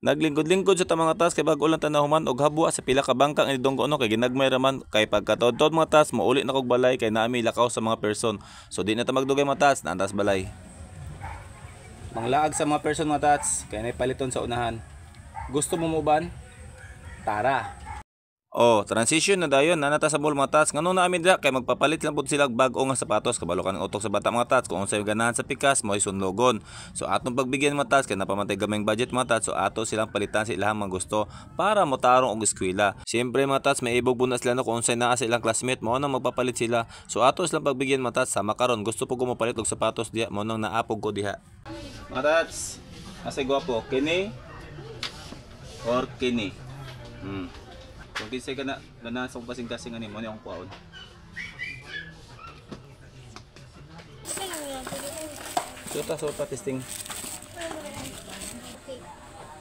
Naglingkod-lingkod sa ta, mga tats, kay bag-o lang ta nahuman og habwa sa pila ka bangka nga nidunggo, no, kay ginagmay ra man. Kay pagkatuod-tuod, mga tats, mouli na kog balay kay naa mi lakaw sa mga person. So di na ta magdugay, mga tats, naa ta sa balay. Manglaag sa mga person, mga tats, kay nay paliton sa unahan. Gusto mo muban? Tara. Oh, transition na dayon na nata sa mall, mga tats. Ngano naa mi dira? Kay magpapalit lang pud sila og bag-o nga sapatos. Kabalo ka ng utok sa bata, mga tats. Kung unsay ganahan sa pikas, mo'y sunlogon. So atong pagbigyan, mga tats, kay naa pa man tay gamayng budget, mga tats. So ato silang palitan sa ilahang mga gusto para motarong og eskwela. Siyempre, mga tats, may ibog na sila, no, kung unsay naa sa ilang classmate, mao nang magpapalit sila. So ato silang pagbigyan, mga tats, sama karon gusto pud ko mopalit og sapatos diha, mao nang naa pud ko diha. Mga tats, asa gwapo, kini or kini? Kung kinsay ka na ganahan sa kong kasing-kasing ani mo ni akong kuhaon. Suta, suta, testing.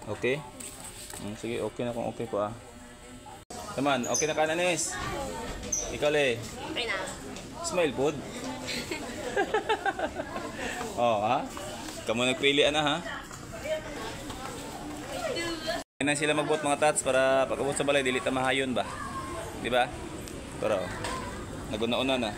Okay? Sige, okay na kung okay po ah. Taman, okay na ka na, Nis? Ikaw, Le. Okay na. Smile pod. Oh, ha? Kamu nagpili ana ha? Kailan sila magbuot, mga tats, para pag-abot sa balay dili ta mahayon ba? Di ba? Pero naguna-una na.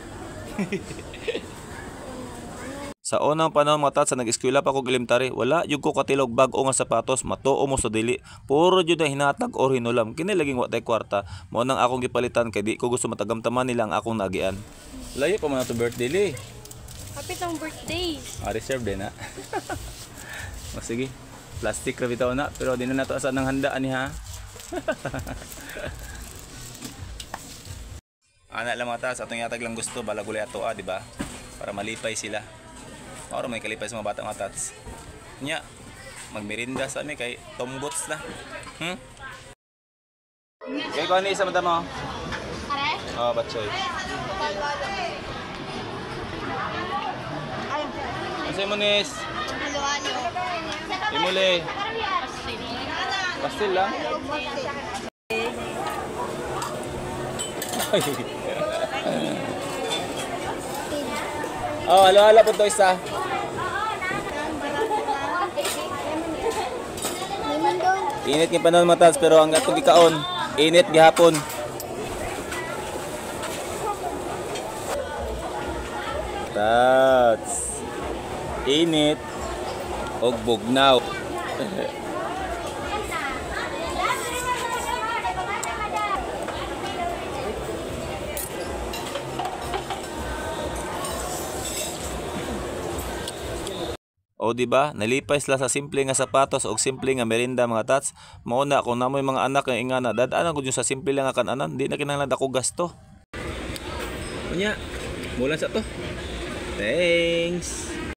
Sa unang panahon, mga tats, sa nag-eskwela pa ko elementary, wala jud ko katilog bag-o nga sapatos, matuo mo sa dili. Puro jud na hinatag or hinulam. Kini laging wa tay kwarta. Mao nang akong gipalitan kay di ko gusto matagamtaman nila ang akong naagian. Layo pa man ato birthday li. Happy tong birthday. Ah, reserve din ha. O sige. Plastic ra bitaw na, pero di na nato asa ng handa ani ha. Ana lang, mga tats, atong yatag lang gusto bala gulay ato ah, di ba? Para malipay sila. Oro may kalipay sa mga bata, mga tats. Nya, magmerinda sa ami kay tombots na. Kay ko ani isa madam mo? Are? Oh, batchoy. Ano mo, Nis? Halo-halo. Imuli. Pastil lang. Oh, halo-halo po to isa. Init ng panahon, mga tats, pero ang atong gikaon, init gihapon. Tats. Init og bugnaw. O di ba? Nalipay sila sa simple nga sapatos og simple nga merinda, mga tats. Mao na kung namoy mga anak nga ingana, dad-anan gud yung sa simple lang nga kan-anan, di na kinahanglan dako gasto. Unya, mulan sa to. Thanks.